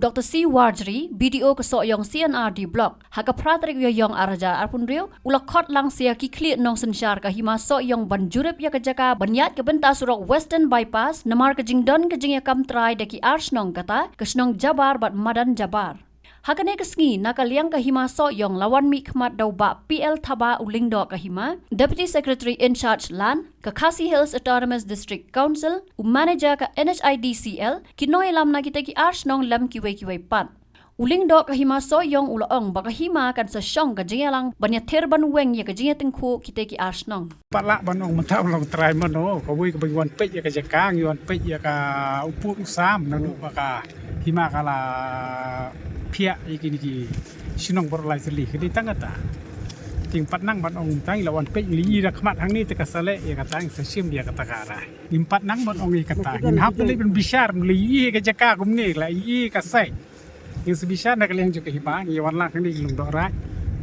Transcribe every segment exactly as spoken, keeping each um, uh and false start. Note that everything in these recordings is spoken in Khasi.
Dr C Warjri, B D O ka Sohiong C and R D Block, ha ka phra tarik Ïaïong ar hajar arphew hynriew, u la khot lang sha ki khlieh nongsynshar ka Hima Sohiong ban jurip ïa ka jaka ban ïaid ka bynta surok Western Bypass, namar ka jingdon ka jingïakam trai da ki ar shnong kata, ka shnong Jabar bad Madan Jabar. Ha kane ka sngi, na ka liang ka Hima Sohiong la wan mihkhmat da u Bah P L Thabah, u Lyngdoh ka Hima, Deputy Secretary in charge Land, ka Khasi Hills Autonomous District Council, u Manager ka N H I D C L, ki nongïalam na kita ki ar shnong lem kiwei kiwei pat. U Lyngdoh ka Hima Sohiong u la ong ba ka Hima kan sa shong ka jingïalang ban ïathir ban weng ïa ka jingïatyngkhuh kita ki ar shnong. Pat lah ban ong mynta u long trai mano, kawei kaba ngi wan peit ïa ka jaka, ngi wan peit ïa ka u pud u sam, naduh ba ka Hima ka la phiah ïa kine ki shnong baroh lai tylli, ka dei tang kata. Te ngim pat nang ban ong mynta, ngi la wan peit, ngi la ïohi da khmat hangne, te ka sa leh ïa kata, ngi sa shim ïa kata ka rai. Ngim pat nang ban ong ïa kata, ngin hap ban leit ban bishar, ngi la ïohi ïa ka jaka kumne, la ïohi ïa ka site. Ngin sa bishar na ka liang jong ka Hima, ngi wan lang hangne ki Lyngdoh Raid.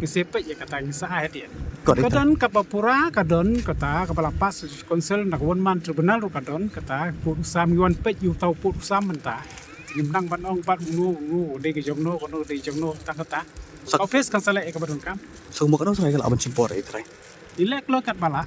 Ngin sa peit ïa kata, ngin sa ai hadien. Ka don kaba pura, ka don kata kaba la pass Council na ka one man tribunal ruh ka don kata, pud u sam, ngi wan peit ïa uta u pud u sam mynta. Ngim nang ban ong pat uno uno dei ka jong no, kano dei jong no, tang kata. Office kan sa leh ïa kaba donkam. Sa kumno ka don sa ka la ban shim por ïa trai. Ngi leh kloi katba lah.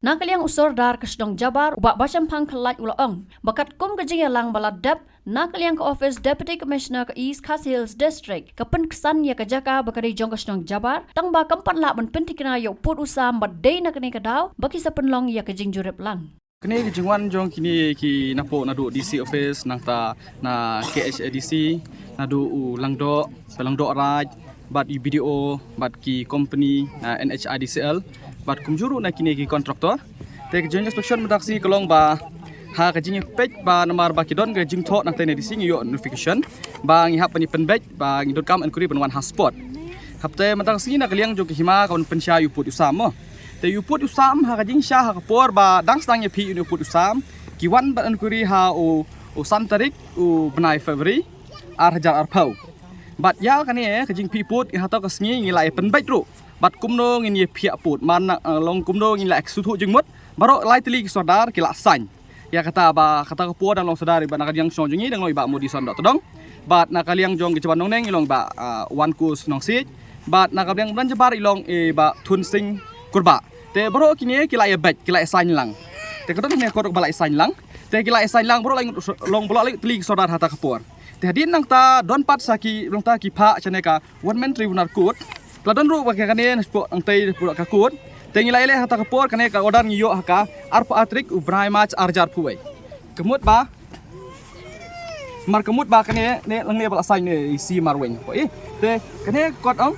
Na ka liang u Sordar ka shnong Jabar, u Bah Bashemphang Khlait u la ong ba katkum ka jingïalang ba la dep na ka liang ka office Deputy Commissioner ka East Khasi Hills District ka pynksan ïa ka jaka ba ka dei jong ka shnong Jabar, tang ba kam pat lah ban pynthikna ïa u pud u sam, bad dei na kane ka daw ba ki sa pynlong ïa ka jingjurip lang. Kane ka jingwan jong kine ki napoh naduh D C office, nangta na K H A D C, naduh u Lyngdoh, ka Lyngdoh Raid, bad u B D O, bad ki company, ah, N H I D C L, bad kumjuh ruh na kine ki contractor. Te ka jing inspection mynta ka sngi ka long ba ha ka jingpeit ba namar ba ki don ka jingthoh nangta na D C ngi ïoh notification ba ngi hap ban ïa pynbeit ba ngi donkam enquiry ban wan ha spot. Hapta mynta ka sngi na ka liang jong ka Hima ka wan pynshai ïa u pud u sam mo. Te ïa u pud u sam ha ka jingshai ha ka por ba dang sdang ïa phi ïa u pud u sam, ki wan ban enquiry ha u, u san tarik u bnai February ar hajar arphew. Bad ïa kane ka jingphi pud ha ta ka sngi ngi la ïa pynbeit ruh. Bad kumno ngin ïa phiah pud, man na, eh, long kumno ngin la ïa sngewthuh jingmut, baroh lai tylli ki sordar ki la sign. Ïa kata ba, kata ka por dang long sordar i Bah na ka liang shnong jong ngi dang long i Bah Modi Son Dohtdong. Bad na ka liang jong ka Jaban Nongneng i long i Bah, ah, Wankus Nongsiej. Bad na ka liang Madan Jabar i long i Bah Thunsing Kurbah. Te baroh kine ki la ïa beit, ki la ïa sign lang. Te ka don ne ka ruh ba la ïa sign lang. Te ki la ïa sign lang baroh lai, long baroh lai tylli ki sordar ha ta ka por. Te hadien nangta don pat sa ki, nangta ki phah shane ka One Man Tribunal Court. La don ruh ba kane na spot nangta pura ka court. Te ngi la ïa leh ha ta ka por kane ka order ngi ïoh ha ka arphew tarik u bnai March ar hajar arphew wei. Ka mut ba, mar ka mut ba kane ne lang ne ba la sign ne i C Marweng. Ko i. Te kane ka court ong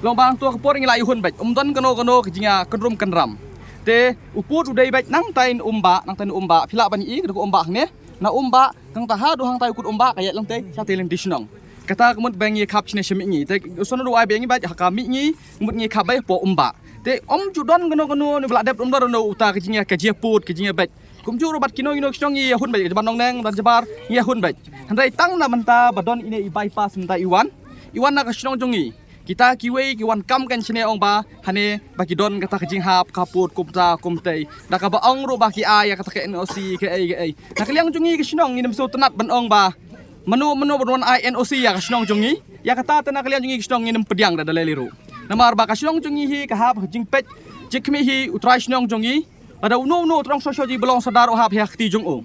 long ba hangto ka por ngi la ïa hun beit. Um don kano kano ka jingïakynrum kynram. Te u pud u dei beit nangta in um bah, nangta in um bah. Phi lah ban i ka dei ka um bah hangne. Na um bah, kata haduh hangta u kut um bah ka ïaid lang te, sha te lynti shnong. Kata ka mut ba ngi khap shane sha mihngi. Te u sngewthuh ai ba ngi beit ha ka mihngi, ka mut ngi khap beit hapoh um bah. Te um ju don kano kano ne ba la dep um don kano uta ka jingïa, ka jingïa pud, ka jingïa beit. Kumjuh ruh bad kino kino ki shnong ngi ïa hun beit, ka Jaban Nongneng, Madan Jabar, ngi ïa hun beit. Hynrei tang na mynta ba don ine i bypass mynta i wan. I wan na ka shnong jong ngi. Kita kiwei ki wan kam kan shane ong ba, hane ba ki don kata ka jinghap ka pud kumta kumtei. Da kaba ong ruh ba ki ai ïa kata ka N O C kaei kaei. Na ka liang jong ngi ka shnong ngim sngewtynnat ban ong ba mano mano ban wan ai N O C ïa ka shnong jong ngi. Ïa kata te na ka liang jong ngi ka shnong ngim pdiang da dalili ruh. Namar ba ka shnong jong ngi hi ka hap ka jingpeit jingkhmih hi u trai shnong jong ngi. Lada uno uno u trai shnong shuh shuh jong ngi ba long sordar u hap hi ha kti jong u.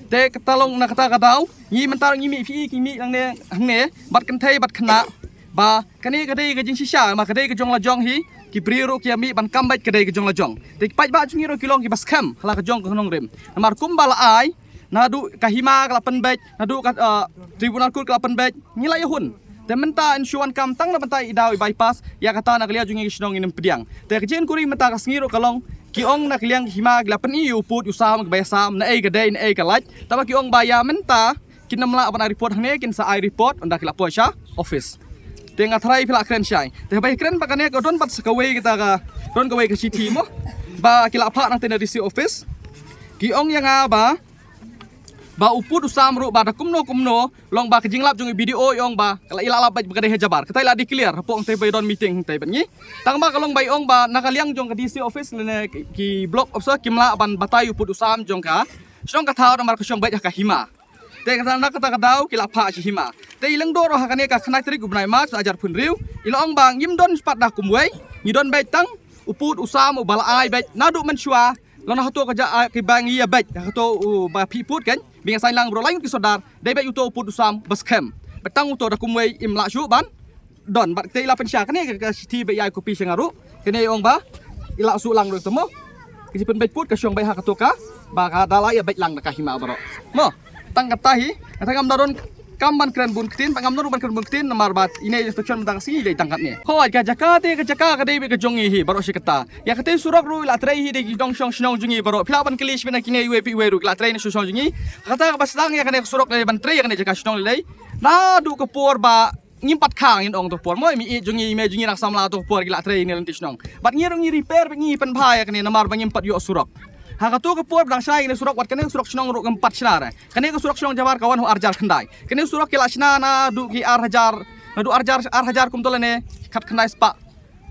Te kata long na kata ka daw ngi mynta ngi mih phi ki mih nangne hangne bad kynthei bad khynnah. Ba kane ka dei ka jingshisha, namar ka dei ka jong la jong hi, ki briew ruh ki ïa mih ban kam beit ka dei ka jong la jong. Te ki paidbah jong ngi ruh ki long kiba skhem ha la ka jong ka nongrim. Namar kumba la ai, naduh ka hima ka la pynbeit, naduh ka, ah, tribunal court ka la pynbeit, ngi la ïa hun. Te mynta yn shu wan kam tang na bynta i daw i bypass, ïa kata na ka liang jong ngi ka shnong ngin ym pdiang. Te ka jingkuri mynta ka sngi ruh ka long, ki ong na ka liang ka hima ki la pyni ïa u pud u sam, ka bai sam, naei ka dei, naei ka lait. Tangba ki ong ba ïa mynta, kin ym lah ban ai report hangne, kin sa ai report ynda ki la poi sha office. Te nga tharai phi la kren shai. Te ba kren ba kane ka don pat sa kawei kata ka, don kawei ka shithi mo. Ba ki la phah nangta na D C office. Ki ong ïa nga ba, ba u pud u sam ruh ba da kumno kumno, long ba ka jinglap jong i B D O i ong ba ka la ïa lap beit ba ka dei ha Jabar. Kata i la declare hapoh hangtei ba i don meeting hangtei bad ngi. Tangba ka long ba i ong ba na ka liang jong ka D C office lane ki block officer kim lah ban batai u pud u sam jong ka shnong ka thaw namar ka shong beit ha ka hima. Te kata na kata ka daw ki la phah sha hima. Te i lyngdoh ruh ha kane ka khyndai tarik u bnai March ar hajar arphew hynriew, i la ong ba ngim don pat da kumwei, ngi don beit tang u pud u sam uba la ai beit naduh mynshuwa. Lada hato ka ja, ah, kiba ngi ïa beit, hato uba phi pud kan, ba ngi ïa saiñ lang baroh lai ngut ki sordar, dei beit uto u pud u sam ba skhem. Beit tang uto, da kumwei im lah shuh ban don. Bad te i la pynshai kane ka, ka shithi ba i ai kopi sha nga ruh. Kane i ong ba i la shu lang ruh te mo. Ka jingpynbeit pud ka shong beit ha kato ka, ba ka da la ïa beit lang da ka hima baroh mo. Tang kata hi, kata ngam da don kam ban kren bun ktien, ba ngam da don ban kren bun ktien, namar ba ine inspection mynta ka sngi i dei tang katne. Hooid, ka jaka te, ka jaka ka dei beit ka jong ngi hi baroh shi katta. Ïa kata surok ruh i la trei hi da ki nongshong shnong jong ngi baroh. Phi lah ban kylli shibun na kine iwei pa iwei ruh ki la trei na shnong jong ngi. Kata kaba sdang ïa kane ka surok lei ban trei ïa kane jaka shnong lei, naduh ka por ba ngim pat kha, ngin ong to por mo, i mei jong ngi, i mei jong ngi nang samla to por ki la trei ne lynti shnong. Bad ngi ruh ngi repair bad ngi pynbha ïa kane namar ba ngim pat ïoh surok. Ha kato ka por ba dang shna ïa kane surok, wat kane surok shnong ruh ngam pat shna re. Kane ka surok shnong Jabar ka wan ha ar hajar khyndai. Kane surok ki la shna naduh ki ar hajar, naduh ar hajar, ar hajar kumto lane khatkhyndai spah.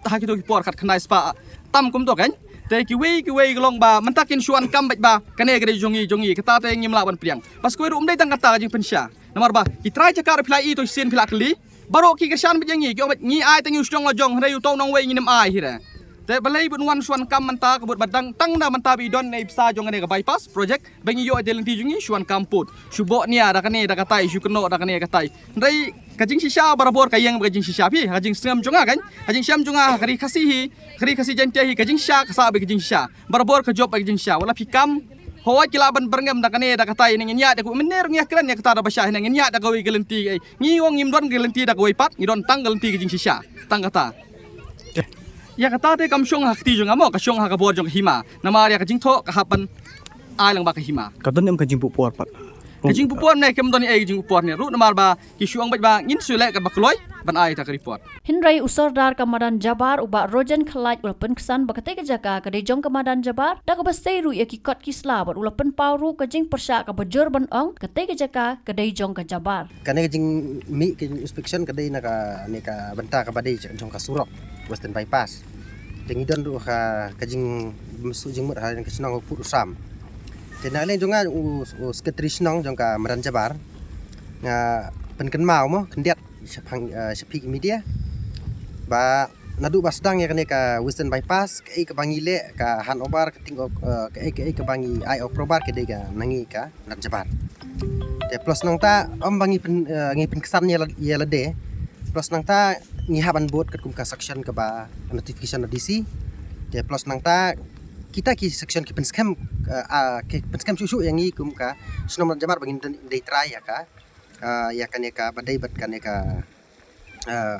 Ha kito ki por khatkhyndai spah tam kumto kan. Te kiwei kiwei ki long ba mynta kin shu wan kam beit ba kane ka dei jong ngi, jong ngi, kata te ngim lah ban pdiang. Bad kawei ruh ym dei tang kata ka jingpynshai. Namar ba ki trai jaka ruh phi la i to shisien phi la kylli, baroh ki kyrshan beit ïa ngi, ki ong beit ngi ai tang ïa u shnong la jong, hynrei uto u nongwei ngin ym ai hi re. Te balei ban wan shu wan kam mynta, ka mut ba dang tang da mynta ba i don ne i bsa jong kane ka bypass project, ba ngi ïoh ïa ki lynti jong ngi shu wan kam pud, shu boh nia da kane da katai, shu kynnoh da kane katai. Hynrei ka jingshisha barabor ka ïeng bad ka jingshisha phi, ka jingsngem jong nga kan, ka jingshem jong nga ha ka Ri Khasi hi, ka Ri Khasi Jaiñtia hi, ka jingshisha ka sah bad ka jingshisha. Barabor ka jop bad ka jingshisha. Wat la phi kam, hooid ki lah ban byrngem da kane da katai, ne ngin ïaid da kawei, mynne ruh ngi ïa kren ïa kata da ba shah, ne ngin ïaid da kawei ka lynti. Ngi ong ngim don ka lynti da kawei pat, ngi don tang ka lynti ka jingshisha. Tang kata. Ïa kata te kam shong ha ka kti jong nga mo, ka shong ha ka bor jong ka hima. Namar ïa ka jingthoh ka hap ban ai lang bad ka hima. Ka don em ka jingpupor pat? Ka jingpupor ne kam don ei ka jingpupor ne ruh, namar ba ki shu ong beit ba ngin shu leh katba kloi ban ai ta ka report. Hynrei u Sordar ka madan Jabar u Bah Rojen Khlait u la pynksan ba katei ka jaka ka dei jong ka madan Jabar, da kaba sei ruh ïa ki kot ki sla, bad u la pynpaw ruh ka jingpyrshah kaba jur ban ong katei ka jaka ka dei jong ka Jabar. Kane ka jingmih ka inspection ka dei na kane ka bynta kaba dei jong ka surok Western Bypass. Te ngi don ruh ha ka jing, bym shu jingmut ha ka shnong u pud u sam. Te na liang jong nga u, u secretary shnong jong ka madan Jabar, nga pynkynmaw mo khyndiat shaphang, eh, sha phi ki media ba naduh ba sdang ïa kane ka Western Bypass, kaei kaba ngi leh, ka handover, ka ting, eh, kaei kaei kaba ngi ai approval ka dei ka na ngi ka madan Jabar. Te plus nangta ym ba ngi pyn, eh, ngi pynksan ïa la, ïa lade. Plus nangta ngi hap ban bud katkum ka section kaba notification na D C. Te plus nangta kita ki section ki pynskhem, eh, ah, ki pynskhem shuh shuh ïa ngi kum ka shnong madan Jabar ba ngin dei trai ïa ka, eh, ïa kane kaba dei bad kane ka, eh,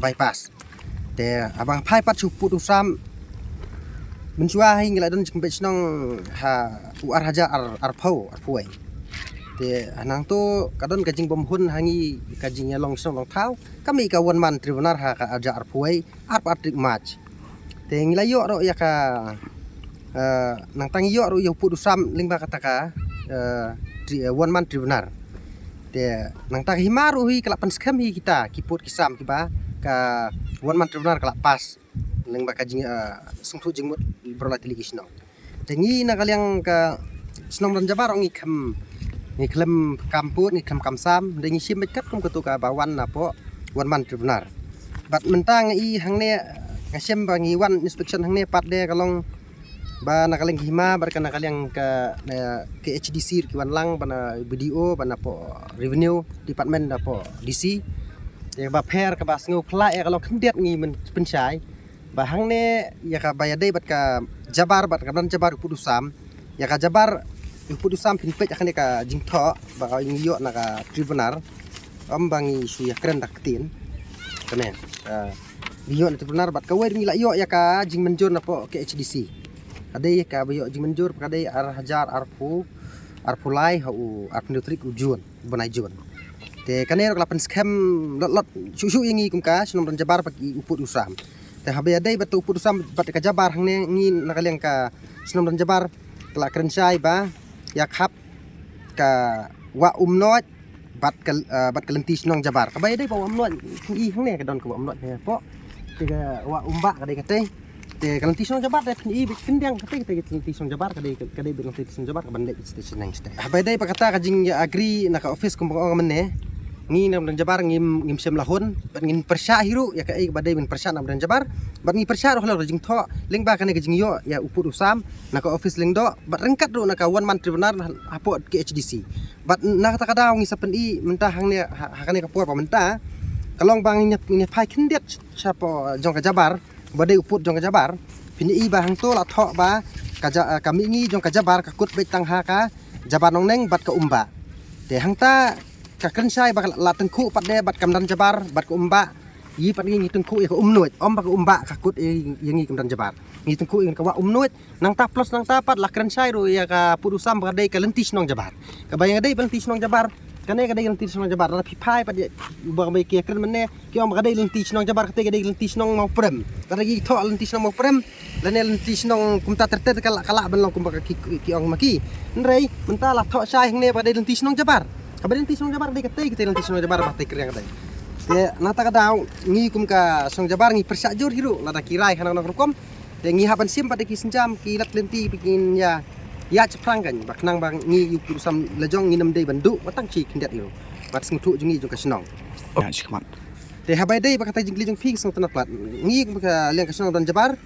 bypass. Te haba nga phai pat sha u pud u sam, mynshuwa hi ngi la don jingpynbeit shnong ha u ar hajar ar, arphew, arphew wei. Te ha nangto ka don ka jingbymhun ha ngi, ka jingïalong shnong long thaw, ka mih ka one man tribunal ha ka ar hajar arphew wei, arphew ar tarik March. Te ngi la ïoh ruh ïa ka, eh, nangta ngi ïoh ruh ïa u pud u sam lyngba kata ka, eh, tri-, eh, one man tribunal. Te nangta ka hima ruh hi ka la pynskhem hi kita ki pud ki sam kiba ka one man tribunal ka la pass lyngba ka jing, eh, sngewthuh jingmut baroh lai tylli ki shnong. Te ngi na ka liang ka shnong madan Jabar ngi khlem, ngi khlem kam pud, ngi khlem kam sam, te ngi shim beit katkum katu kaba wan napoh one man tribunal. Bad mynta nga i hangne, nga shem ba ngi wan inspection hangne pat de ka long ba na ka liang ka hima bad ka na ka liang ka, eh, K H D C ruh ki wan lang, ba na B D O, ba napoh revenue department, napoh D C. Ïa kaba pher kaba sngew phylla ïa ka long khyndiat ngi men pynshai ba hangne ïa kaba ïadei bad ka Jabar bad ka madan Jabar u pud u sam. Ïa ka Jabar u pud u sam phin peit ïa kane ka jingthoh ba ngi ïoh na ka tribunal. Ym ba ngi shu ïa kren da ka ktien. Kane, eh, ngi ïoh na tribunal bad kawei ngi la ïoh ïa ka jingmynjur napoh K H D C. Ka dei kaba ïoh jingmynjur ka dei ar hajar arphew, arphew lai ha u arphew hynriew tarik u Jun. Bnai Jun. Te kane ruh ka la pynskhem lot lot shuh shuh ïa ngi kum ka shnong madan Jabar bad u pud u sam. Te haba ïadei bad u pud u sam bad ka Jabar hangne ngi na ka liang ka shnong madan Jabar ka la kren shai ba ïa khap ka Wah Umnoid bad ka, eh, bad ka lynti shnong Jabar. Kaba ïadei bad Wah Umnoid ngi hangne ka don ka Wah Umnoid ne hapoh. Te ka Wah Umbah ka dei katei. Te ka lynti shnong Jabar te phin i bit khyndiat kata, kata ka lynti shnong Jabar, ka dei, ka dei bit lynti shnong Jabar ka ban leh bit station nang station. Haba dei ba kata ka jing agree na ka office kumba ong mynne. Ngi na Umdang Jabar ngim, ngim shem lahun, bad ngin pyrshah hi ruh ïa kaei kaba dei ban pyrshah na Umdang Jabar. Bad ngi pyrshah ruh halor ka jingthoh lyngba kane ka jingïoh ïa u pud u sam na ka office lyngdoh, bad ryngkat ruh na ka one man tribunal hapoh K H D C. Bad na kata ka daw ngi sa pyni mynta hangne ha, ha kane ka por ba mynta ka long ba ngin ïa, ngin ïa phai khyndiat shapoh jong ka Jabar, ba dei u pud jong ka Jabar. Phin i ba hangto la thoh ba ka ja, ka mihngi jong ka Jabar ka kut beit tang ha ka Jabar Nongneng bad ka Umbah. Te hangta ka kren shai ba ka la tyngkhuh pat de bad ka Madan Jabar bad ka Umbah. Ngi pat ngi, ngi tyngkhuh ïa ka Umnuid, ym ba ka Umbah ka kut ïa, ïa ngi ka Madan Jabar. Ngi tyngkhuh ïa ka Wah Umnuid. Nangta plus nangta pat la kren shai ruh ïa ka pud u sam ba ka dei ka lynti shnong Jabar. Kaba ïa ka dei ba lynti shnong Jabar. Kane ka dei lynti shnong Jabar, lada phi phai pat ïa, ba, ba ki kren mynne, ki ong ba ka dei lynti shnong Jabar, kata ka dei lynti shnong Mawprem. Lada ki thoh lynti shnong Mawprem, lane lynti shnong kumta ter ter ka lah, ka lah ban long kumba ki, ki, ki ong ma ki. Hynrei mynta la thoh shai hangne ba ka dei lynti shnong Jabar. Kaba dei lynti shnong Jabar ka dei kata, kata lynti shnong Jabar ba te kren ka dei. Te na kata ka daw ngi kum ka shnong Jabar ngi pyrshah jur hi ruh, lada ki rai khnang nang rukom. Te ngi hap ban shim pat da ki sienjam ki lad lynti ba kin ïa, ïa shaphrang kan, ba khnang ba ngi ïa u pud u sam la jong ngin ym dei ban duh ba tang shi khyndiat ïa u. Bad sngewthuh jong ngi jong ka shnong. Ïa, shi khmat. Te haba dei ba kata jingkylli jong phi ka sngewtynnat palat. Ngi ba ka liang ka shnong Madan Jabar.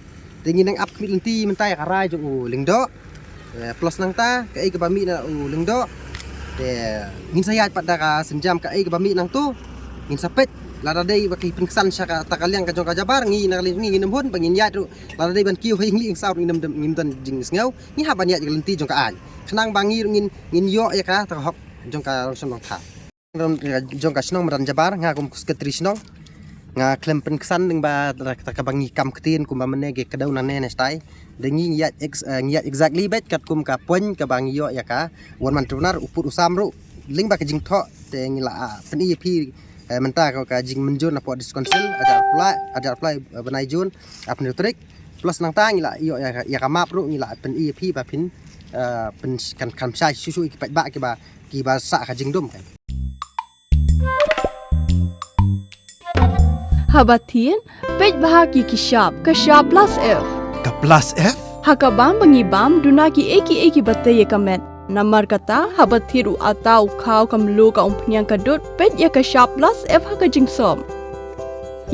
Te ngi nang ap khmih lynti mynta ïa ka rai jong u lyngdoh. Eh, plus nangta kaei kaba mih na u lyngdoh. Te ngin sa ïaid pat da ka sienjam kaei kaba mih nangto. Ngin sa peit lada dei ba ki pynksan sha kata ka liang ka jong ka Jabar, ngi na ka liang ngi ngin ym hun ba ngin ïaid ruh. Lada dei ban kiew ha ïing lieng saw ruh ngim don, ngim don jingsngew, ngi hap ban ïaid ïa ka lynti jong ka aiñ. Khnang ba ngi ruh ngin, ngin ïoh ïa kata ka hok jong ka rong shnong rong thaw. Jong ka shnong Madan Jabar, nga kum u secretary shnong. Nga khlem pynksan lyngba kata kaba ngi kam ktien kumba mynne ki kdew nangne ne shatai. Te ngi, ngi ïaid ex-, eh, ngi ïaid exactly beit katkum ka point kaba ngi ïoh ïa ka one man tribunal, u pud u sam ruh lyngba ka jingthoh, te ngi la, ah, pyni ïa phi, eh, mynta ka, ka jingmynjur na pdeng District Council, hajar pla, hajar pla, eh, bnai Jun, arphew tarik. Plus nangta ngi la ïoh ïa ka, ïa ka map ruh ngi la pyni ïa phi ba phin, eh, pyn, kan, kan shai shuh shuh ïa ki paidbah kiba, kiba sah ka jingdum kan. Haba thied, peit bha ki, ki shap, ka shap plus F. Ka plus F? Ha ka bam ba ngi bam, duna kiei kiei kiba tei ïa ka met. Namar kata, haba thied u atta u khaw ka mluh ka umphniang ka dud, peit ïa ka shap plus F ha ka jingsop.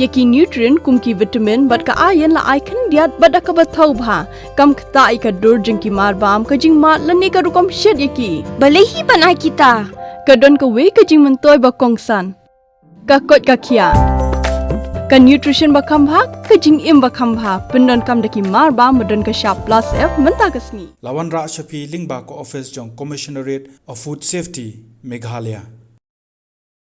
Ïa ki nutrient kum ki vitamin bad ka iron la ai khyndiat bad da kaba thaw bha. Kam ktah ïa ka dur jong ki mar bam, ka jingmad lane ka rukom shet ïa ki. Balei hi ban ai kita? Ka don kawei ka jingmyntoi ba kongsan. Ka koit ka khiah. Ka nutrition ba kham bha, ka jingim ba kham bha. Pyndonkam da ki mar bam ba don ka shap plus F mynta ka sngi. La wanrah sha phi lyngba ka office jong Commissionerate of Food Safety, Meghalaya.